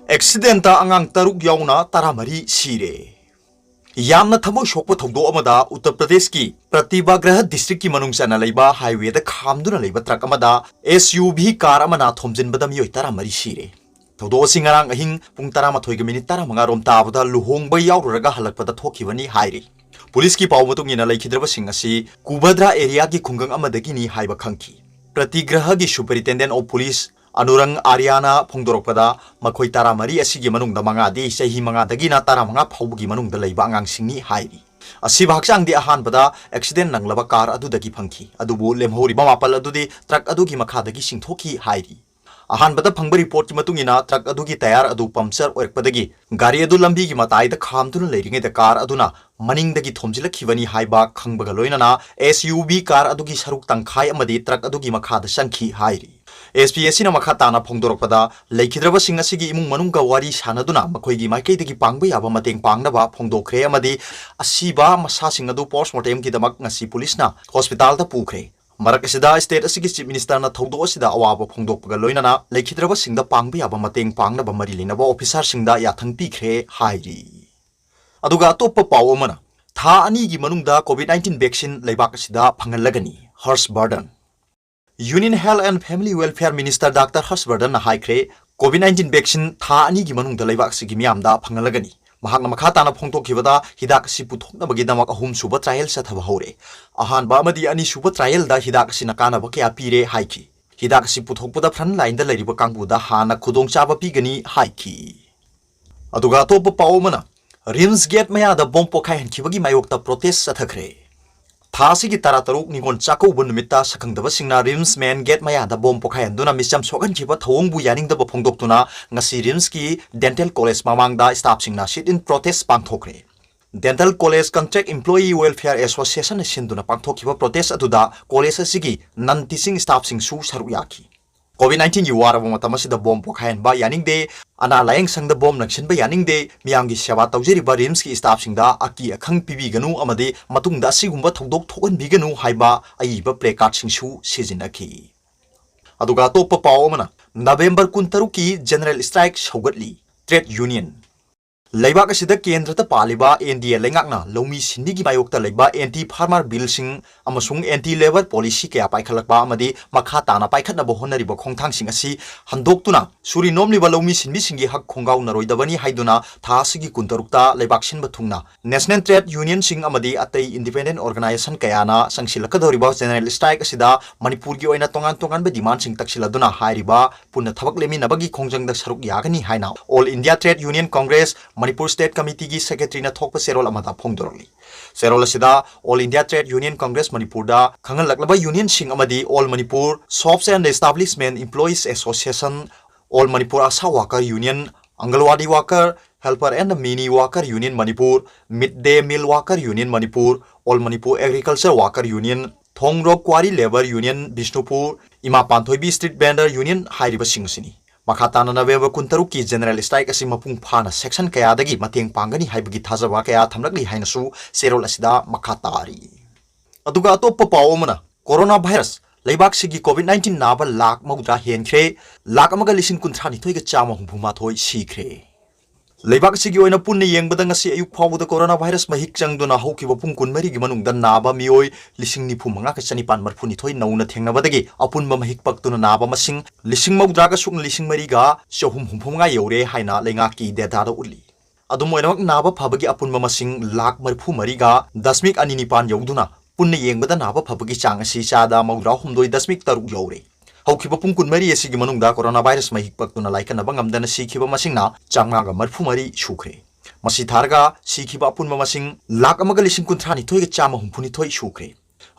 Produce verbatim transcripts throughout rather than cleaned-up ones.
Accident ꯑꯉꯥꯡ ꯇꯔꯨꯛ ꯌꯥꯎꯅ ꯇꯔꯥꯃꯔꯤ ꯁꯤꯔꯦ꯫ ꯌꯥꯝꯅ ꯊꯃꯣꯏ ꯁꯣꯛꯄ ꯊꯧꯗꯣꯛ ꯑꯃꯗ ꯎꯠꯇꯔ ꯄ꯭ꯔꯗꯦꯁꯀꯤ ꯄ꯭ꯔꯇꯤꯚꯥꯒ꯭ꯔꯍ ꯗꯤꯁꯇ꯭ꯔꯤꯛꯀꯤ ꯃꯅꯨꯡ ꯆꯟꯅ ꯂꯩꯕ ꯍꯥꯏꯋꯦꯗ ꯈꯥꯝꯗꯨꯅ ꯂꯩꯕ ꯇ꯭ꯔꯛ ꯑꯃꯗ ꯑꯦꯁ ꯌꯨ ꯚꯤ ꯀꯥꯔ ꯑꯃꯅ ꯊꯣꯝꯖꯤꯟꯕꯗ ꯃꯤꯑꯣꯏ ꯇꯔꯥꯃꯔꯤ ꯁꯤꯔꯦ꯫ ꯊꯧꯗꯣꯛ ꯑꯁꯤ ꯉꯔꯥꯡ ꯑꯍꯤꯡ ꯄꯨꯡ ꯇꯔꯥꯃꯥꯊꯣꯏꯒ ꯃꯤꯅꯤꯠ ꯇꯔꯥꯃꯉꯥ ꯔꯣꯝ ꯇꯥꯕꯗ ꯂꯨꯍꯣꯡꯕ ꯌꯥꯎꯔꯨꯔꯒ ꯍꯜꯂꯛꯄꯗ ꯊꯣꯛꯈꯤꯕꯅꯤ ꯍꯥꯏꯔꯤ꯫ ꯄꯨꯂꯤꯁꯀꯤ ꯄꯥꯎ ꯃꯇꯨꯡ ꯏꯟꯅ, ꯂꯩꯈꯤꯗ꯭ꯔꯕꯁꯤꯡ ꯑꯁꯤ ꯀꯨꯕꯗ꯭ꯔꯥ ꯑꯦꯔꯤꯌꯥꯒꯤ ꯈꯨꯡꯒꯪ ꯑꯃꯗꯒꯤꯅꯤ ꯍꯥꯏꯕ ꯈꯪꯈꯤ꯫ ꯄ꯭ꯔꯇꯤꯒ꯭ꯔꯍꯒꯤ ꯁꯨꯄꯔꯤꯟꯇꯦꯟꯗꯦꯟ ꯑꯣꯐ ꯄꯨꯂꯤꯁ ꯑꯅꯨꯔꯪ ꯑꯥꯔꯤꯌꯥꯅ ꯐꯣꯡꯗꯣꯔꯛꯄꯗ, ꯃꯈꯣꯏ ꯇꯔꯥꯃꯔꯤ ꯑꯁꯤꯒꯤ ꯃꯅꯨꯡꯗ ꯃꯉꯥꯗꯤ ꯆꯍꯤ ꯃꯉꯥꯗꯒꯤꯅ ꯇꯔꯥꯃꯉꯥ ꯐꯥꯎꯕꯒꯤ ꯃꯅꯨꯡꯗ ꯂꯩꯕ ꯑꯉꯥꯡꯁꯤꯡꯅꯤ ꯍꯥꯏꯔꯤ꯫ ꯑꯁꯤꯕ ꯍꯛꯆꯥꯡꯗꯤ ꯑꯍꯥꯟꯕꯗ ꯑꯦꯛꯁꯤꯗꯦꯟ ꯅꯪꯂꯕ ꯀꯥꯔ ꯑꯗꯨꯗꯒꯤ ꯐꯪꯈꯤ, ꯑꯗꯨꯕꯨ ꯂꯦꯝꯍꯧꯔꯤꯕ ꯃꯥꯄꯜ ꯑꯗꯨꯗꯤ ꯇ꯭ꯔꯛ ꯑꯗꯨꯒꯤ ꯃꯈꯥꯗꯒꯤ ꯆꯤꯡꯊꯣꯛꯈꯤ ꯍꯥꯏꯔꯤ꯫ ꯑꯍꯥꯟꯕꯗ ꯐꯪꯕ ꯔꯤꯄꯣꯔꯠꯀꯤ ꯃꯇꯨꯡ ꯏꯟꯅ, ꯇ꯭ꯔꯛ ꯑꯗꯨꯒꯤ ꯇꯌꯥꯔ ꯑꯗꯨ ꯄꯝꯆꯔ ꯑꯣꯏꯔꯛꯄꯗꯒꯤ ꯒꯥꯔꯤ ꯑꯗꯨ ꯂꯝꯕꯤꯒꯤ ꯃꯇꯥꯏꯗ ꯈꯥꯝꯗꯨꯅ ꯂꯩꯔꯤꯉꯩꯗ ꯀꯥꯔ ꯑꯗꯨꯅ ꯃꯅꯤꯡꯗꯒꯤ ꯊꯣꯝꯖꯤꯜꯂꯛꯈꯤꯕꯅꯤ ꯍꯥꯏꯕ ꯈꯪꯕꯒ ꯂꯣꯏꯅꯅ ꯑꯦꯁ ꯌꯨ ꯚꯤ ꯀꯥꯔ ꯑꯗꯨꯒꯤ ꯁꯔꯨꯛ ꯇꯪꯈꯥꯏ ꯑꯃꯗꯤ ꯇ꯭ꯔꯛ ꯑꯗꯨꯒꯤ ꯃꯈꯥꯗ ꯆꯪꯈꯤ ꯍꯥꯏꯔꯤ꯫ ꯑꯦꯁ ꯄꯤ ꯑꯁꯤꯅ ꯃꯈꯥ ꯇꯥꯅ ꯐꯣꯡꯗꯣꯔꯛꯄꯗ, ꯂꯩꯈꯤꯗ꯭ꯔꯕꯁꯤꯡ ꯑꯁꯤꯒꯤ ꯏꯃꯨꯡ ꯃꯅꯨꯡꯒ ꯋꯥꯔꯤ ꯁꯥꯟꯅꯗꯨꯅ ꯃꯈꯣꯏꯒꯤ ꯃꯥꯏꯀꯩꯗꯒꯤ ꯄꯥꯡꯕ ꯌꯥꯕ ꯃꯇꯦꯡ ꯄꯥꯡꯅꯕ ꯐꯣꯡꯗꯣꯛꯈ꯭ꯔꯦ ꯑꯃꯗꯤ ꯑꯁꯤꯕ ꯃꯁꯥꯁꯤꯡ ꯑꯗꯨ ꯄꯣꯁꯃꯣꯔꯇꯦꯝꯒꯤꯗꯃꯛ ꯉꯁꯤ ꯄꯨꯂꯤꯁꯅ ꯍꯣꯁꯄꯤꯇꯥꯜꯗ ꯄꯨꯈ꯭ꯔꯦ꯫ ꯃꯔꯛ ꯑꯁꯤꯗ, ꯁ꯭ꯇꯦꯠ ꯑꯁꯤꯒꯤ ꯆꯤꯐ ꯃꯤꯅꯤꯁꯇꯔꯅ ꯊꯧꯗꯣꯛ ꯑꯁꯤꯗ ꯑꯋꯥꯕ ꯐꯣꯡꯗꯣꯛꯄꯒ ꯂꯣꯏꯅꯅ ꯂꯩꯈꯤꯗ꯭ꯔꯕꯁꯤꯡꯗ ꯄꯥꯡꯕ ꯌꯥꯕ ꯃꯇꯦꯡ ꯄꯥꯡꯅꯕ ꯃꯔꯤ ꯂꯩꯅꯕ ꯑꯣꯐꯤꯁꯥꯔꯁꯤꯡꯗ ꯌꯥꯊꯪ ꯄꯤꯈ꯭ꯔꯦ ꯍꯥꯏꯔꯤ꯫ ꯑꯗꯨꯒ ꯑꯇꯣꯞꯄ ꯄꯥꯎ ꯑꯃꯅ, ꯊꯥ ꯑꯅꯤꯒꯤ ꯃꯅꯨꯡꯗ ꯀꯣꯚꯤꯗ ꯅꯥꯏꯟꯇꯤꯟ ꯚꯦꯛꯁꯤꯟ ꯂꯩꯕꯥꯛ ꯑꯁꯤꯗ ꯐꯪꯍꯜꯂꯒꯅꯤ, Harsh Vardhan. Union Health and Family Welfare Minister Doctor Harsh ꯕꯔꯗꯟꯅ ꯍꯥꯏꯈ꯭ꯔꯦ, ꯀꯣꯚꯤꯗ ꯅꯥꯏꯟꯇꯤꯟ ꯚꯦꯛꯁꯤꯟ ꯊꯥ ꯑꯅꯤꯒꯤ ꯃꯅꯨꯡꯗ ꯂꯩꯕꯥꯛ ꯑꯁꯤꯒꯤ ꯃꯤꯌꯥꯝꯗ ꯐꯪꯍꯜꯂꯒꯅꯤ꯫ ꯃꯍꯥꯛꯅ ꯃꯈꯥ ꯇꯥꯅ ꯐꯣꯡꯗꯣꯛꯈꯤꯕꯗ, ꯍꯤꯗꯥꯛ ꯑꯁꯤ ꯄꯨꯊꯣꯛꯅꯕꯒꯤꯗꯃꯛ ꯑꯍꯨꯝꯁꯨꯕ ꯇ꯭ꯔꯥꯏꯌꯦꯜ ꯆꯠꯊꯕ ꯍꯧꯔꯦ꯫ ꯑꯍꯥꯟꯕ ꯑꯃꯗꯤ ꯑꯅꯤꯁꯨꯕ ꯇ꯭ꯔꯥꯏꯌꯦꯜꯗ ꯍꯤꯗꯥꯛ ꯑꯁꯤꯅ ꯀꯥꯟꯅꯕ ꯀꯌꯥ ꯄꯤꯔꯦ ꯍꯥꯏꯈꯤ꯫ ꯍꯤꯗꯥꯛ ꯑꯁꯤ ꯄꯨꯊꯣꯛꯄꯗ ꯐ꯭ꯔꯟꯠ ꯂꯥꯏꯟꯗ ꯂꯩꯔꯤꯕ ꯀꯥꯡꯕꯨꯗ ꯍꯥꯟꯅ ꯈꯨꯗꯣꯡꯆꯥꯕ ꯄꯤꯒꯅꯤ ꯍꯥꯏꯈꯤ꯫ ꯑꯗꯨꯒ ꯑꯇꯣꯞꯄ ꯄꯥꯎ ꯑꯃꯅ, ꯔꯤꯝꯁ ꯒꯦꯠ ꯃꯌꯥꯗ ꯕꯣꯝ ꯄꯣꯈꯥꯏꯍꯟꯈꯤꯕꯒꯤ ꯃꯥꯌꯣꯛꯇ ꯄ꯭ꯔꯣꯇꯦꯁ ꯆꯠꯊꯈ꯭ꯔꯦ꯫ ꯊꯥ ꯑꯁꯤꯒꯤ ꯇꯔꯥꯇꯔꯨꯛ ꯅꯤꯉꯣꯜ ꯆꯥꯛꯀꯧꯕ ꯅꯨꯃꯤꯠꯇ ꯁꯛꯈꯪꯗꯕꯁꯤꯡꯅ ꯔꯤꯝꯁ ꯃꯦꯟ ꯒꯦꯠ ꯃꯌꯥꯗ ꯕꯣꯝ ꯄꯣꯈꯥꯏꯍꯟꯗꯨꯅ ꯃꯤꯆꯝ ꯁꯣꯛꯍꯟꯈꯤꯕ ꯊꯧꯑꯣꯡꯕꯨ ꯌꯥꯅꯤꯡꯗꯕ ꯐꯣꯡꯗꯣꯛꯇꯨꯅ ꯉꯁꯤ ꯔꯤꯝꯁꯀꯤ ꯗꯦꯟꯇꯦꯜ ꯀꯣꯂꯦꯖ ꯃꯃꯥꯡꯗ ꯁ꯭ꯇꯥꯐꯁꯤꯡꯅ ꯁꯤꯠ ꯏꯟ ꯄ꯭ꯔꯣꯇꯦꯁ ꯄꯥꯡꯊꯣꯛꯈ꯭ꯔꯦ꯫ Dental college contract employee welfare ꯑꯦꯁꯣꯁꯤꯌꯦꯁꯟꯅ ꯁꯤꯟꯗꯨꯅ ꯄꯥꯡꯊꯣꯛꯈꯤꯕ ꯄ꯭ꯔꯣꯇꯦꯁ ꯑꯗꯨꯗ ꯀꯣꯂꯦꯖ ꯑꯁꯤꯒꯤ ꯅꯟ ꯇꯤꯆꯤꯡ ꯁ꯭ꯇꯥꯐꯁꯤꯡꯁꯨ ꯁꯔꯨꯛ ꯌꯥꯈꯤ꯫ ꯀꯣꯚꯤꯗ ꯅꯥꯏꯟꯇꯤꯟꯒꯤ ꯋꯥꯔꯕ ꯃꯇꯝ ꯑꯁꯤꯗ ꯕꯣꯝ ꯄꯣꯈꯥꯏꯍꯟꯕ ꯌꯥꯅꯤꯡꯗꯦ, ꯑꯅꯥ ꯂꯥꯌꯦꯡ ꯁꯪꯗ ꯕꯣꯝ ꯂꯪꯁꯤꯟꯕ ꯌꯥꯅꯤꯡꯗꯦ, ꯃꯤꯌꯥꯝꯒꯤ ꯁꯦꯕꯥ ꯇꯧꯖꯔꯤꯕ ꯔꯤꯝꯁꯀꯤ ꯁ꯭ꯇꯥꯐꯁꯤꯡꯗ ꯑꯀꯤ ꯑꯈꯪ ꯄꯤꯕꯤꯒꯅꯨ ꯑꯃꯗꯤ ꯃꯇꯨꯡꯗ ꯑꯁꯤꯒꯨꯝꯕ ꯊꯧꯗꯣꯛ ꯊꯣꯛꯍꯟꯕꯤꯒꯅꯨ ꯍꯥꯏꯕ ꯑꯏꯕ ꯄ꯭ꯂꯦꯀꯥꯔꯗꯁꯤꯡꯁꯨ ꯁꯤꯖꯤꯟꯅꯈꯤ꯫ ꯑꯗꯨꯒ ꯑꯇꯣꯞꯄ ꯄꯥꯎ ꯑꯃꯅ, ꯅꯕꯦꯝꯕꯔ ꯀꯨꯟꯇꯔꯨꯛꯀꯤ general strike ꯁꯧꯒꯠꯂꯤ trade union꯫ ꯂꯩꯕꯥꯛ ꯑꯁꯤꯗ ꯀꯦꯟꯗ꯭ꯔꯗ ꯄꯥꯜꯂꯤꯕ N D A ꯂꯩꯉꯥꯛꯅ ꯂꯧꯃꯤ ꯁꯤꯟꯃꯤꯒꯤ ꯃꯥꯌꯣꯛꯇ ꯂꯩꯕ anti farmer billꯁꯤꯡ ꯑꯃꯁꯨꯡ anti labour policy ꯀꯌꯥ ꯄꯥꯏꯈꯠꯂꯛꯄ ꯑꯃꯗꯤ ꯃꯈꯥ ꯇꯥꯅ ꯄꯥꯏꯈꯠꯅꯕ ꯍꯣꯠꯅꯔꯤꯕ ꯈꯣꯡꯊꯥꯡꯁꯤꯡ ꯑꯁꯤ ꯍꯟꯗꯣꯛꯇꯨꯅ ꯁꯨꯔꯤ ꯅꯣꯝꯂꯤꯕ ꯂꯧꯃꯤ ꯁꯤꯟꯃꯤꯁꯤꯡꯒꯤ ꯍꯛ ꯈꯣꯡꯒꯥꯎꯅꯔꯣꯏꯗꯕꯅꯤ ꯍꯥꯏꯗꯨꯅ ꯊꯥ ꯑꯁꯤꯒꯤ ꯀꯨꯟꯇꯔꯨꯛꯇ ꯂꯩꯕꯥꯛ ꯁꯤꯟꯕ ꯊꯨꯡꯅ national trade unionꯁꯤꯡ ꯑꯃꯗꯤ ꯑꯇꯩ independent organization ꯀꯌꯥꯅ ꯆꯪꯁꯤꯜꯂꯛꯀꯗꯧꯔꯤꯕ general strike ꯑꯁꯤꯗ ꯃꯅꯤꯄꯨꯔꯒꯤ ꯑꯣꯏꯅ ꯇꯣꯉꯥꯟ ꯇꯣꯉꯥꯟꯕ demandꯁꯤꯡ ꯇꯛꯁꯤꯜꯂꯗꯨꯅ ꯍꯥꯏꯔꯤꯕ ꯄꯨꯟꯅ ꯊꯕꯛ ꯂꯦꯞꯃꯤꯟꯅꯕꯒꯤ ꯈꯣꯡꯖꯪꯗ ꯁꯔꯨꯛ ꯌꯥꯒꯅꯤ ꯍꯥꯏꯅ All India Trade Union Congress Manipur State Committeeꯒꯤ secretaryꯅ ꯊꯣꯛꯄ ꯆꯦꯔꯣꯜ ꯑꯃꯗ ꯐꯣꯡꯗꯣꯔꯛꯂꯤ꯫ ꯆꯦꯔꯣꯜ ꯑꯁꯤꯗ All India Trade Union Congress ꯃꯅꯤꯄꯨꯔꯗ ꯈꯪꯍꯜꯂꯛꯂꯕ unionꯁꯤꯡ ꯑꯃꯗꯤ All Manipur Shops and Establishment Employees Association, All Manipur ASHA Worker Union, Anganwadi Worker, Helper and Mini Worker Union Manipur, Mid Day Meal Worker Union Manipur, All Manipur Agriculture Worker Union, Thongrok Quarry Labour Union Bishnupur, ꯏꯃꯥ ꯄꯥꯟꯊꯣꯏꯕꯤ Street Vendor Union ꯍꯥꯏꯔꯤꯕꯁꯤꯡ ꯑꯁꯤꯅꯤ꯫ ꯃꯈꯥ ꯇꯥꯅ November ꯀꯨꯟꯇꯔꯨꯛꯀꯤ general strike ꯑꯁꯤ ꯃꯄꯨꯡ ꯐꯥꯅ section ꯀꯌꯥꯗꯒꯤ ꯃꯇꯦꯡ ꯄꯥꯡꯒꯅꯤ ꯍꯥꯏꯕꯒꯤ ꯊꯥꯖꯕ ꯀꯌꯥ ꯊꯝꯂꯛꯂꯤ ꯍꯥꯏꯅꯁꯨ ꯆꯦꯔꯣꯜ ꯑꯁꯤꯗ ꯃꯈꯥ ꯇꯥꯔꯤ꯫ ꯑꯗꯨꯒ ꯑꯇꯣꯞꯄ ꯄꯥꯎ ꯑꯃꯅ, corona virus, ꯂꯩꯕꯥꯛꯁꯤꯒꯤ COVID nineteen ꯅꯥꯕ ꯂꯥꯈ ꯃꯧꯗ꯭ꯔꯥ ꯍꯦꯟꯈ꯭ꯔꯦ, ꯂꯥꯈ ꯑꯃꯒ ꯂꯤꯁꯤꯡ ꯀꯨꯟꯊ꯭ꯔꯥ ꯅꯤꯊꯣꯏꯒ ꯆꯥꯝꯃ ꯍꯨꯝꯐꯨ ꯃꯥꯊꯣꯏ ꯁꯤꯈ꯭ꯔꯦ꯫ ꯂꯩꯕꯥꯛ ꯑꯁꯤꯒꯤ ꯑꯣꯏꯅ ꯄꯨꯟꯅ ꯌꯦꯡꯕꯗ ꯉꯁꯤ ꯑꯌꯨꯛ ꯐꯥꯎꯕꯗ corona virus ꯃꯍꯤꯛ ꯆꯪꯗꯨꯅ ꯍꯧꯈꯤꯕ ꯄꯨꯡ ꯀꯨꯟꯃꯔꯤꯒꯤ ꯃꯅꯨꯡꯗ ꯅꯥꯕ ꯃꯤꯑꯣꯏ ꯂꯤꯁꯤꯡ ꯅꯤꯐꯨ ꯃꯉꯥꯒ ꯆꯅꯤꯄꯥꯟ ꯃꯔꯤꯐꯨ ꯅꯤꯊꯣꯏ ꯅꯧꯅ ꯊꯦꯡꯅꯕꯗꯒꯤ ꯑꯄꯨꯟꯕ ꯃꯍꯤꯛ ꯄꯛꯇꯨꯅ ꯅꯥꯕ ꯃꯁꯤꯡ ꯂꯤꯁꯤꯡ ꯃꯧꯗ꯭ꯔꯥꯒ ꯁꯨꯞꯅ ꯂꯤꯁꯤꯡ ꯃꯔꯤꯒ ꯆꯍꯨꯝ ꯍꯨꯝꯐꯨ ꯃꯉꯥ ꯌꯧꯔꯦ ꯍꯥꯏꯅ ꯂꯩꯉꯥꯛꯀꯤ dataꯗ ꯎꯠꯂꯤ꯫ ꯑꯗꯨꯝ ꯑꯣꯏꯅꯃꯛ ꯅꯥꯕ ꯐꯕꯒꯤ ꯑꯄꯨꯟꯕ ꯃꯁꯤꯡ ꯂꯥꯈ ꯃꯔꯤꯐꯨ ꯃꯔꯤꯒ ꯗꯁꯃꯤꯛ ꯑꯅꯤ ꯅꯤꯄꯥꯟ ꯌꯧꯗꯨꯅ ꯄꯨꯟꯅ ꯌꯦꯡꯕꯗ ꯅꯥꯕ ꯐꯕꯒꯤ ꯆꯥꯡ ꯑꯁꯤ ꯆꯥꯗ ꯃꯧꯗ꯭ꯔꯥ ꯍꯨꯝꯗꯣꯏ ꯗꯁꯃꯤꯛ ꯇꯔꯨꯛ ꯌꯧꯔꯦ꯫ ꯍꯧꯈꯤꯕ ꯄꯨꯡ ꯀꯨꯟꯃꯔꯤ ꯑꯁꯤꯒꯤ ꯃꯅꯨꯡꯗ corona virus ꯃꯍꯤꯛ ꯄꯛꯇꯨꯅ ꯂꯥꯏꯀꯠꯅꯕ ꯉꯝꯗꯅ ꯁꯤꯈꯤꯕ ꯃꯁꯤꯡꯅ ꯆꯥꯝꯃꯉꯥꯒ ꯃꯔꯤꯐꯨ ꯃꯔꯤ ꯁꯨꯈ꯭ꯔꯦ꯫ ꯃꯁꯤ ꯊꯥꯔꯒ ꯁꯤꯈꯤꯕ ꯑꯄꯨꯟꯕ ꯃꯁꯤꯡ ꯂꯥꯈ ꯑꯃꯒ ꯂꯤꯁꯤꯡ ꯀꯨꯟꯊ꯭ꯔꯥ ꯅꯤꯊꯣꯏꯒ ꯆꯥꯝꯃ ꯍꯨꯝꯐꯨ ꯅꯤꯊꯣꯏ ꯁꯨꯈ꯭ꯔꯦ꯫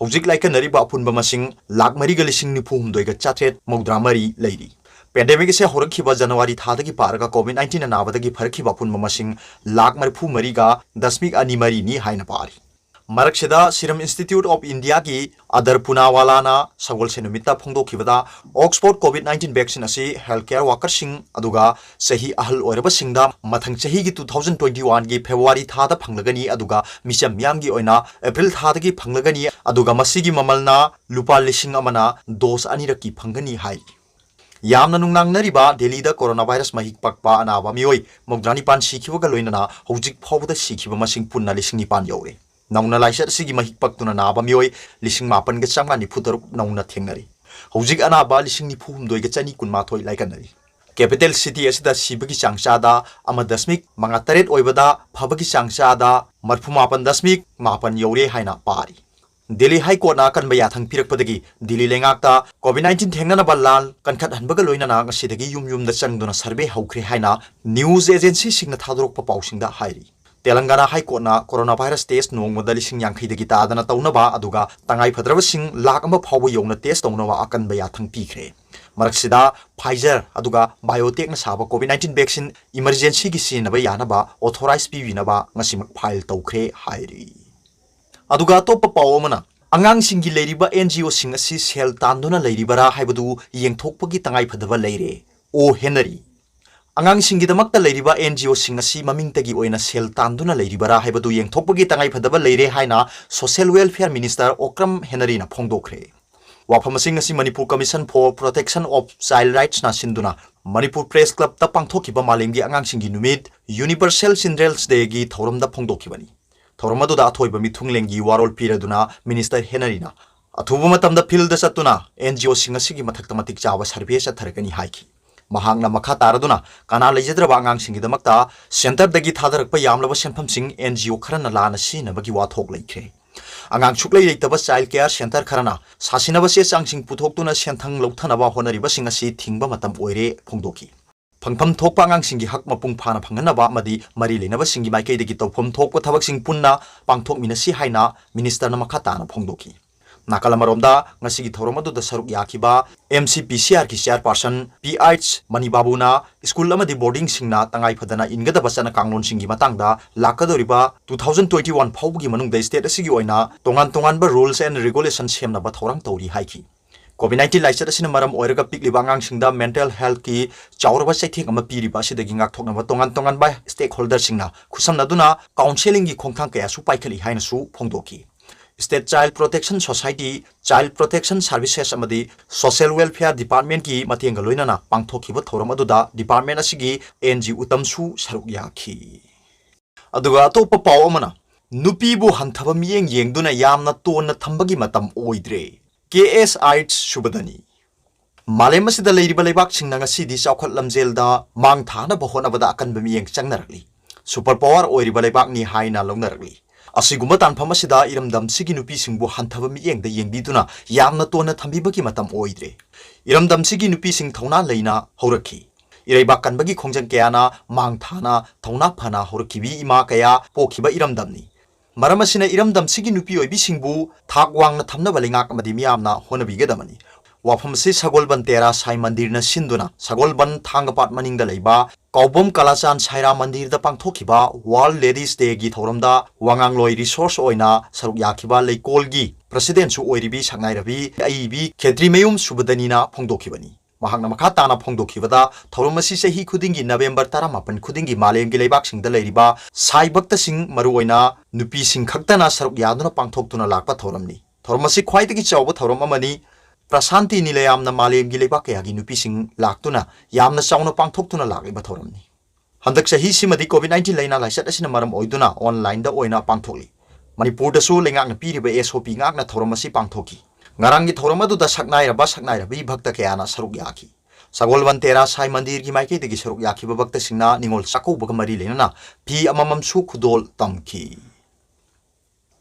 ꯍꯧꯖꯤꯛ ꯂꯥꯏꯀꯠꯅꯔꯤꯕ ꯑꯄꯨꯟꯕ ꯃꯁꯤꯡ ꯂꯥꯈ ꯃꯔꯤꯒ ꯂꯤꯁꯤꯡ ꯅꯤꯐꯨ ꯍꯨꯝꯗꯣꯏꯒ ꯆꯥꯇ꯭ꯔꯦꯠ ꯃꯧꯗ꯭ꯔꯥ ꯃꯔꯤ ꯂꯩꯔꯤ꯫ Pandemic ꯑꯁꯤ ꯍꯧꯔꯛꯈꯤꯕ January ꯊꯥꯗꯒꯤ ꯄꯥꯔꯒ COVID nineteen ꯅꯥꯕꯗꯒꯤ ꯐꯔꯛꯈꯤꯕ ꯑꯄꯨꯟꯕ ꯃꯁꯤꯡ ꯂꯥꯈ ꯃꯔꯤꯐꯨ ꯃꯔꯤꯒ ꯗꯁꯃꯤꯛ ꯑꯅꯤ ꯃꯔꯤꯅꯤ ꯍꯥꯏꯅ ꯄꯥꯔꯤ꯫ ꯃꯔꯛꯁꯤꯗ Serum Institute of Indiaꯒꯤ ꯑꯗꯔ ꯄꯨꯅꯥꯋꯥꯂꯥꯅ ꯁꯒꯣꯜꯁꯦꯟ ꯅꯨꯃꯤꯠꯇ ꯐꯣꯡꯗꯣꯛꯈꯤꯕꯗ, Oxford COVID nineteen vaccine ꯑꯁꯤ healthcare workerꯁꯤꯡ ꯑꯗꯨꯒ ꯆꯍꯤ ꯑꯍꯜ ꯑꯣꯏꯔꯕꯁꯤꯡꯗ ꯃꯊꯪ ꯆꯍꯤꯒꯤ two thousand twenty oneꯒꯤ February ꯊꯥꯗ ꯐꯪꯂꯒꯅꯤ, ꯑꯗꯨꯒ ꯃꯤꯆꯝ ꯃꯤꯌꯥꯝꯒꯤ ꯑꯣꯏꯅ April ꯊꯥꯗꯒꯤ ꯐꯪꯂꯒꯅꯤ, ꯑꯗꯨꯒ ꯃꯁꯤꯒꯤ ꯃꯃꯜꯅ ꯂꯨꯄꯥ ꯂꯤꯁꯤꯡ ꯑꯃꯅ dose ꯑꯅꯤꯔꯛꯀꯤ ꯐꯪꯒꯅꯤ ꯍꯥꯏ꯫ ꯌꯥꯝꯅ ꯅꯨꯡꯅꯥꯡꯅꯔꯤꯕ ꯗꯦꯜꯂꯤꯗ coronavirus ꯃꯍꯤꯛ ꯄꯛꯄ ꯑꯅꯥꯕ ꯃꯤꯑꯣꯏ ꯃꯧꯗ꯭ꯔꯥ ꯅꯤꯄꯥꯟ ꯁꯤꯈꯤꯕꯒ ꯂꯣꯏꯅꯅ ꯍꯧꯖꯤꯛ ꯐꯥꯎꯕꯗ ꯁꯤꯈꯤꯕ ꯃꯁꯤꯡ ꯄꯨꯟꯅ ꯂꯤꯁꯤꯡ ꯅꯤꯄꯥꯟ ꯌꯧꯔꯦ꯫ ꯅꯧꯅ ꯂꯥꯏꯆꯠ ꯑꯁꯤꯒꯤ ꯃꯍꯤꯛ ꯄꯛꯇꯨꯅ ꯅꯥꯕ ꯃꯤꯑꯣꯏ ꯂꯤꯁꯤꯡ ꯃꯥꯄꯟꯒ ꯆꯥꯝꯃꯉꯥ ꯅꯤꯐꯨ ꯇꯔꯨꯛ ꯅꯧꯅ ꯊꯦꯡꯅꯔꯤ꯫ ꯍꯧꯖꯤꯛ ꯑꯅꯥꯕ ꯂꯤꯁꯤꯡ ꯅꯤꯐꯨ ꯍꯨꯝꯗꯣꯏꯒ ꯆꯅꯤ ꯀꯨꯟꯃꯥꯊꯣꯏ ꯂꯥꯏꯀꯠꯅꯔꯤ꯫ Capital city ꯑꯁꯤꯗ ꯁꯤꯕꯒꯤ ꯆꯥꯡ ꯆꯥꯗ ꯑꯃ ꯗꯁꯃꯤꯛ ꯃꯉꯥ ꯇꯔꯦꯠ ꯑꯣꯏꯕꯗ ꯐꯕꯒꯤ ꯆꯥꯡ ꯆꯥꯗ ꯃꯔꯤꯐꯨ ꯃꯥꯄꯟ ꯗꯁꯃꯤꯛ ꯃꯥꯄꯟ ꯌꯧꯔꯦ ꯍꯥꯏꯅ ꯄꯥꯔꯤ꯫ ꯗꯦꯜꯂꯤ ꯍꯥꯏ ꯀꯣꯔꯠꯅ ꯑꯀꯟꯕ ꯌꯥꯊꯪ ꯄꯤꯔꯛꯄꯗꯒꯤ ꯗꯦꯜꯂꯤ ꯂꯩꯉꯥꯛꯇ COVID nineteen ꯊꯦꯡꯅꯅꯕ ꯂꯥꯟ ꯀꯟꯈꯠꯍꯟꯕꯒ ꯂꯣꯏꯅꯅ ꯉꯁꯤꯗꯒꯤ ꯌꯨꯝ ꯌꯨꯝꯗ ꯆꯪꯗꯨꯅ survey ꯍꯧꯈ꯭ꯔꯦ ꯍꯥꯏꯅ news agencyꯁꯤꯡꯅ ꯊꯥꯗꯣꯔꯛꯄ ꯄꯥꯎꯁꯤꯡꯗ ꯍꯥꯏꯔꯤ꯫ ꯇꯦꯂꯪꯒꯥꯅꯥ ꯍꯥꯏ ꯀꯣꯔꯠꯅ coronavirus test ꯅꯣꯡꯃꯗ ꯂꯤꯁꯤꯡ ꯌꯥꯡꯈꯩꯗꯒꯤ ꯇꯥꯗꯅ ꯇꯧꯅꯕ, ꯑꯗꯨꯒ ꯇꯉꯥꯏ ꯐꯗ꯭ꯔꯕꯁꯤꯡ ꯂꯥꯈ ꯑꯃ ꯐꯥꯎꯕ ꯌꯧꯅ test ꯇꯧꯅꯕ ꯑꯀꯟꯕ ꯌꯥꯊꯪ ꯄꯤꯈ꯭ꯔꯦ꯫ ꯃꯔꯛꯁꯤꯗ Pfizer ꯑꯗꯨꯒ BioNTechꯅ ꯁꯥꯕ COVID nineteen vaccine emergencyꯒꯤ ꯁꯤꯖꯤꯟꯅꯕ ꯌꯥꯅꯕ authorize ꯄꯤꯕꯤꯅꯕ ꯉꯁꯤꯃꯛ file ꯇꯧꯈ꯭ꯔꯦ ꯍꯥꯏꯔꯤ꯫ ꯑꯗꯨꯒ ꯑꯇꯣꯞꯄ ꯄꯥꯎ ꯑꯃꯅ, ꯑꯉꯥꯡꯁꯤꯡꯒꯤ ꯂꯩꯔꯤꯕ NGOꯁꯤꯡ ꯑꯁꯤ ꯁꯦꯜ ꯇꯥꯟꯗꯨꯅ ꯂꯩꯔꯤꯕꯔꯥ ꯍꯥꯏꯕꯗꯨ ꯌꯦꯡꯊꯣꯛꯄꯒꯤ ꯇꯉꯥꯏꯐꯗꯕ ꯂꯩꯔꯦ, ꯑꯣ ꯍꯦꯅꯔꯤ꯫ ꯑꯉꯥꯡꯁꯤꯡꯒꯤꯗꯃꯛꯇ ꯂꯩꯔꯤꯕ NGOꯁꯤꯡ ꯑꯁꯤ ꯃꯃꯤꯡꯇꯒꯤ ꯑꯣꯏꯅ ꯁꯦꯜ ꯇꯥꯟꯗꯨꯅ ꯂꯩꯔꯤꯕꯔꯥ ꯍꯥꯏꯕꯗꯨ ꯌꯦꯡꯊꯣꯛꯄꯒꯤ ꯇꯉꯥꯏꯐꯗꯕ ꯂꯩꯔꯦ ꯍꯥꯏꯅ Social Welfare Minister ꯑꯣꯀ꯭ꯔꯝ ꯍꯦꯅꯔꯤꯅ ꯐꯣꯡꯗꯣꯛꯈ꯭ꯔꯦ꯫ ꯋꯥꯐꯝ ꯑꯁꯤ ꯉꯁꯤ Manipur Commission for Protection of Child Rightsꯅ ꯁꯤꯟꯗꯨꯅ Manipur Press Clubꯇ ꯄꯥꯡꯊꯣꯛꯈꯤꯕ ꯃꯥꯂꯦꯝꯒꯤ ꯑꯉꯥꯡꯁꯤꯡꯒꯤ ꯅꯨꯃꯤꯠ, Universal Children's Dayꯒꯤ ꯊꯧꯔꯝꯗ ꯐꯣꯡꯗꯣꯛꯈꯤꯕꯅꯤ꯫ ꯊꯧꯔꯝ ꯑꯗꯨꯗ ꯑꯊꯣꯏꯕ ꯃꯤꯊꯨꯡꯂꯦꯟꯒꯤ ꯋꯥꯔꯣꯜ ꯄꯤꯔꯗꯨꯅ Minister ꯍꯦꯅꯔꯤꯅ ꯑꯊꯨꯕ ꯃꯇꯝꯗ fieldꯗ ꯆꯠꯇꯨꯅ NGOꯁꯤꯡ ꯑꯁꯤꯒꯤ ꯃꯊꯛꯇ ꯃꯇꯤꯛ ꯆꯥꯕ survey ꯆꯠꯊꯔꯒꯅꯤ ꯍꯥꯏꯈꯤ꯫ ꯃꯍꯥꯛꯅ ꯃꯈꯥ ꯇꯥꯔꯗꯨꯅ ꯀꯅꯥ ꯂꯩꯖꯗ꯭ꯔꯕ ꯑꯉꯥꯡꯁꯤꯡꯒꯤꯗꯃꯛꯇ centreꯗꯒꯤ ꯊꯥꯗꯔꯛꯄ ꯌꯥꯝꯂꯕ ꯁꯦꯟꯐꯝꯁꯤꯡ NGO ꯈꯔꯅ ꯂꯥꯟꯅ ꯁꯤꯖꯤꯟꯅꯕꯒꯤ ꯋꯥꯊꯣꯛ ꯂꯩꯈ꯭ꯔꯦ꯫ ꯑꯉꯥꯡ ꯁꯨꯛꯂꯩ ꯂꯩꯇꯕ child care centre ꯈꯔꯅ ꯁꯥꯁꯤꯟꯅꯕ ꯆꯦ ꯆꯥꯡꯁꯤꯡ ꯄꯨꯊꯣꯛꯇꯨꯅ ꯁꯦꯟꯊꯪ ꯂꯧꯊꯅꯕ ꯍꯣꯠꯅꯔꯤꯕꯁꯤꯡ ꯑꯁꯤ ꯊꯤꯡꯕ ꯃꯇꯝ ꯑꯣꯏꯔꯦ ꯐꯣꯡꯗꯣꯛꯈꯤ꯫ ꯐꯪꯐꯝ ꯊꯣꯛꯄ ꯑꯉꯥꯡꯁꯤꯡꯒꯤ ꯍꯛ ꯃꯄꯨꯡ ꯐꯥꯅ ꯐꯪꯍꯟꯅꯕ ꯑꯃꯗꯤ ꯃꯔꯤ ꯂꯩꯅꯕꯁꯤꯡꯒꯤ ꯃꯥꯏꯀꯩꯗꯒꯤ ꯇꯧꯐꯝ ꯊꯣꯛꯄ ꯊꯕꯛꯁꯤꯡ ꯄꯨꯟꯅ ꯄꯥꯡꯊꯣꯛꯃꯤꯟꯅꯁꯤ ꯍꯥꯏꯅ Ministerꯅ ꯃꯈꯥ ꯇꯥꯅ ꯐꯣꯡꯗꯣꯛꯈꯤ꯫ ꯅꯥꯀꯜ ꯑꯃꯔꯣꯝꯗ, ꯉꯁꯤꯒꯤ ꯊꯧꯔꯝ ꯑꯗꯨꯗ ꯁꯔꯨꯛ ꯌꯥꯈꯤꯕ M C P C R ꯒꯤ chairperson P H ꯃꯅꯤꯕꯥꯕꯨꯅ ꯁ꯭ꯀꯨꯜ ꯑꯃꯗꯤ ꯕꯣꯔꯗꯤꯡꯁꯤꯡꯅ ꯇꯉꯥꯏ ꯐꯗꯅ ꯏꯟꯒꯗꯕ ꯆꯠꯅ ꯀꯥꯡꯂꯣꯟꯁꯤꯡꯒꯤ ꯃꯇꯥꯡꯗ ꯂꯥꯛꯀꯗꯧꯔꯤꯕ two thousand twenty one ꯐꯥꯎꯕꯒꯤ ꯃꯅꯨꯡꯗ state ꯑꯁꯤꯒꯤ ꯑꯣꯏꯅ ꯇꯣꯉꯥꯟ ꯇꯣꯉꯥꯟꯕ rules and regulation ꯁꯦꯝꯅꯕ ꯊꯧꯔꯥꯡ ꯇꯧꯔꯤ ꯍꯥꯏꯈꯤ꯫ COVID nineteen ꯂꯥꯏꯆꯠ ꯑꯁꯤꯅ ꯃꯔꯝ ꯑꯣꯏꯔꯒ ꯄꯤꯛꯂꯤꯕ ꯑꯉꯥꯡꯁꯤꯡꯗ mental health ꯀꯤ ꯆꯥꯎꯔꯕ ꯆꯩꯊꯦꯡ ꯑꯃ ꯄꯤꯔꯤꯕ ꯑꯁꯤꯗꯒꯤ ꯉꯥꯛꯊꯣꯛꯅꯕ ꯇꯣꯉꯥꯟ ꯇꯣꯉꯥꯟꯕ stakeholder ꯁꯤꯡꯅ ꯈꯨꯠꯁꯝꯅꯗꯨꯅ counselling ꯒꯤ ꯈꯣꯡꯊꯥꯡ ꯀꯌꯥꯁꯨ ꯄꯥꯏꯈꯠꯂꯤ ꯍꯥꯏꯅꯁꯨ ꯐꯣꯡꯗꯣꯛꯈꯤ꯫ State Child Protection Society, Child Protection Services ꯑꯃꯗꯤ Social Welfare Department ꯀꯤ ꯃꯇꯦꯡꯒ ꯂꯣꯏꯅꯅ ꯄꯥꯡꯊꯣꯛꯈꯤꯕ ꯊꯧꯔꯝ ꯑꯗꯨꯗ department ꯑꯁꯤꯒꯤ N G ꯎꯇꯝꯁꯨ ꯁꯔꯨꯛ ꯌꯥꯈꯤ꯫ ꯑꯗꯨꯒ ꯑꯇꯣꯞꯄ ꯄꯥꯎ ꯑꯃꯅ, ꯅꯨꯄꯤꯕꯨ ꯍꯟꯊꯕ ꯃꯤꯠꯌꯦꯡ ꯌꯦꯡꯗꯨꯅ ꯌꯥꯝꯅ ꯇꯣꯟꯅ ꯊꯝꯕꯒꯤ ꯃꯇꯝ ꯑꯣꯏꯗ꯭ꯔꯦ, K S H ꯁꯨꯕꯗꯅꯤ꯫ ꯃꯥꯂꯦꯝ ꯑꯁꯤꯗ ꯂꯩꯔꯤꯕ ꯂꯩꯕꯥꯛꯁꯤꯡꯅ ꯉꯁꯤꯗꯤ ꯆꯥꯎꯈꯠ ꯂꯝꯖꯦꯜꯗ ꯃꯥꯡ ꯊꯥꯅꯕ ꯍꯣꯠꯅꯕꯗ ꯑꯀꯟꯕ ꯃꯤꯠꯌꯦꯡ ꯆꯪꯅꯔꯛꯂꯤ꯫ Super power ꯑꯣꯏꯔꯤꯕ ꯂꯩꯕꯥꯛꯅꯤ ꯍꯥꯏꯅ ꯂꯧꯅꯔꯛꯂꯤ꯫ ꯑꯁꯤꯒꯨꯝꯕ ꯇꯥꯟꯐꯝ ꯑꯁꯤꯗ ꯏꯔꯝꯗꯝꯁꯤꯒꯤ ꯅꯨꯄꯤꯁꯤꯡꯕꯨ ꯍꯟꯊꯕ ꯃꯤꯠꯌꯦꯡꯗ ꯌꯦꯡꯕꯤꯗꯨꯅ ꯌꯥꯝꯅ ꯇꯣꯟꯅ ꯊꯝꯕꯤꯕꯒꯤ ꯃꯇꯝ ꯑꯣꯏꯗ꯭ꯔꯦ꯫ ꯏꯔꯝꯗꯝꯁꯤꯒꯤ ꯅꯨꯄꯤꯁꯤꯡ ꯊꯧꯅꯥ ꯂꯩꯅ ꯍꯧꯔꯛꯈꯤ꯫ ꯏꯔꯩꯕꯥꯛ ꯀꯟꯕꯒꯤ ꯈꯣꯡꯖꯪ ꯀꯌꯥꯅ ꯃꯥꯡ ꯊꯥꯅ ꯊꯧꯅꯥ ꯐꯅ ꯍꯧꯔꯛꯈꯤꯕꯤ ꯏꯃꯥ ꯀꯌꯥ ꯄꯣꯛꯈꯤꯕ ꯏꯔꯝꯗꯝꯅꯤ꯫ ꯃꯔꯝ ꯑꯁꯤꯅ ꯏꯔꯝꯗꯝꯁꯤꯒꯤ ꯅꯨꯄꯤ ꯑꯣꯏꯕꯤꯁꯤꯡꯕꯨ ꯊꯥꯛ ꯋꯥꯡꯅ ꯊꯝꯅꯕ ꯂꯩꯉꯥꯛ ꯑꯃꯗꯤ ꯃꯤꯌꯥꯝꯅ ꯍꯣꯠꯅꯕꯤꯒꯗꯕꯅꯤ꯫ ꯋꯥꯐꯝ ꯑꯁꯤ ꯁꯒꯣꯜꯕꯟ ꯇꯦꯔꯥ ꯁꯥꯏ ꯃꯟꯗꯤꯔꯅ ꯁꯤꯟꯗꯨꯅ ꯁꯒꯣꯜꯕꯟ ꯊꯥꯡꯒꯄꯥꯠ ꯃꯅꯤꯡꯗ ꯂꯩꯕ ꯀꯥꯎꯕꯝ ꯀꯂꯥꯆꯥꯟ ꯁꯥꯏꯔꯥ ꯃꯟꯗꯤꯔꯗ ꯄꯥꯡꯊꯣꯛꯈꯤꯕ World Ladies Day ꯒꯤ ꯊꯧꯔꯝꯗ ꯋꯥꯉꯥꯡꯂꯣꯏ resource ꯑꯣꯏꯅ ꯁꯔꯨꯛ ꯌꯥꯈꯤꯕ ꯂꯩꯀꯣꯜꯒꯤ president ꯁꯨ ꯑꯣꯏꯔꯤꯕꯤ ꯁꯛꯅꯥꯏꯔꯕꯤ ꯑꯏꯕꯤ ꯈꯦꯇ꯭ꯔꯤꯃꯌꯨꯝ ꯁꯨꯕꯗꯅꯤꯅ ꯐꯣꯡꯗꯣꯛꯈꯤꯕꯅꯤ꯫ ꯃꯍꯥꯛꯅ ꯃꯈꯥ ꯇꯥꯅ ꯐꯣꯡꯗꯣꯛꯈꯤꯕꯗ, ꯊꯧꯔꯝ ꯑꯁꯤ ꯆꯍꯤ ꯈꯨꯗꯤꯡꯒꯤ November ꯇꯔꯥꯃꯥꯄꯟ ꯈꯨꯗꯤꯡꯒꯤ ꯃꯥꯂꯦꯝꯒꯤ ꯂꯩꯕꯥꯛꯁꯤꯡꯗ ꯂꯩꯔꯤꯕ ꯁꯥꯏ ꯚꯛꯇꯁꯤꯡ, ꯃꯔꯨꯑꯣꯏꯅ ꯅꯨꯄꯤꯁꯤꯡ ꯈꯛꯇꯅ ꯁꯔꯨꯛ ꯌꯥꯗꯨꯅ ꯄꯥꯡꯊꯣꯛꯇꯨꯅ ꯂꯥꯛꯄ ꯊꯧꯔꯝꯅꯤ꯫ ꯊꯧꯔꯝ ꯑꯁꯤ ꯈ꯭ꯋꯥꯏꯗꯒꯤ ꯆꯥꯎꯕ ꯊꯧꯔꯝ ꯑꯃꯅꯤ꯫ ꯄ꯭ꯔꯁꯥꯟꯇꯤ ꯅꯤꯂꯌꯝꯅ ꯃꯥꯂꯦꯝꯒꯤ ꯂꯩꯕꯥꯛ ꯀꯌꯥꯒꯤ ꯅꯨꯄꯤꯁꯤꯡ ꯂꯥꯛꯇꯨꯅ ꯌꯥꯝꯅ ꯆꯥꯎꯅ ꯄꯥꯡꯊꯣꯛꯇꯨꯅ ꯂꯥꯛꯂꯤꯕ ꯊꯧꯔꯝꯅꯤ꯫ ꯍꯟꯗꯛ ꯆꯍꯤꯁꯤꯃꯗꯤ COVID nineteen ꯂꯥꯏꯅꯥ ꯂꯥꯏꯆꯠ ꯑꯁꯤꯅ ꯃꯔꯝ ꯑꯣꯏꯗꯨꯅ online ꯗ ꯑꯣꯏꯅ ꯄꯥꯡꯊꯣꯛꯂꯤ꯫ ꯃꯅꯤꯄꯨꯔꯗꯁꯨ ꯂꯩꯉꯥꯛꯅ ꯄꯤꯔꯤꯕ S O P ꯉꯥꯛꯅ ꯊꯧꯔꯝ ꯑꯁꯤ ꯄꯥꯡꯊꯣꯛꯈꯤ꯫ ꯉꯔꯥꯡꯒꯤ ꯊꯧꯔꯝ ꯑꯗꯨꯗ ꯁꯛꯅꯥꯏꯔꯕ ꯁꯛꯅꯥꯏꯔꯕꯤ ꯚꯛꯇ ꯀꯌꯥꯅ ꯁꯔꯨꯛ ꯌꯥꯈꯤ꯫ ꯁꯒꯣꯜꯕꯟ ꯇꯦꯔꯥ ꯁꯥꯏ ꯃꯟꯗꯤꯔꯒꯤ ꯃꯥꯏꯀꯩꯗꯒꯤ ꯁꯔꯨꯛ ꯌꯥꯈꯤꯕ ꯚꯛꯇꯁꯤꯡꯅ ꯅꯤꯉꯣꯜ ꯆꯥꯛꯀꯧꯕꯒ ꯃꯔꯤ ꯂꯩꯅꯅ ꯐꯤ ꯑꯃꯃꯝꯁꯨ ꯈꯨꯗꯣꯜ ꯇꯝꯈꯤ꯫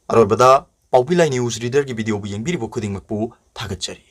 ꯑꯔꯣꯏꯕꯗ, ꯄꯥꯎꯕꯤ ꯂꯥꯏ news reader ꯒꯤ video ꯕꯨ ꯌꯦꯡꯕꯤꯔꯤꯕ ꯈꯨꯗꯤꯡꯃꯛꯄꯨ ꯊꯥꯒꯠꯆꯔꯤ꯫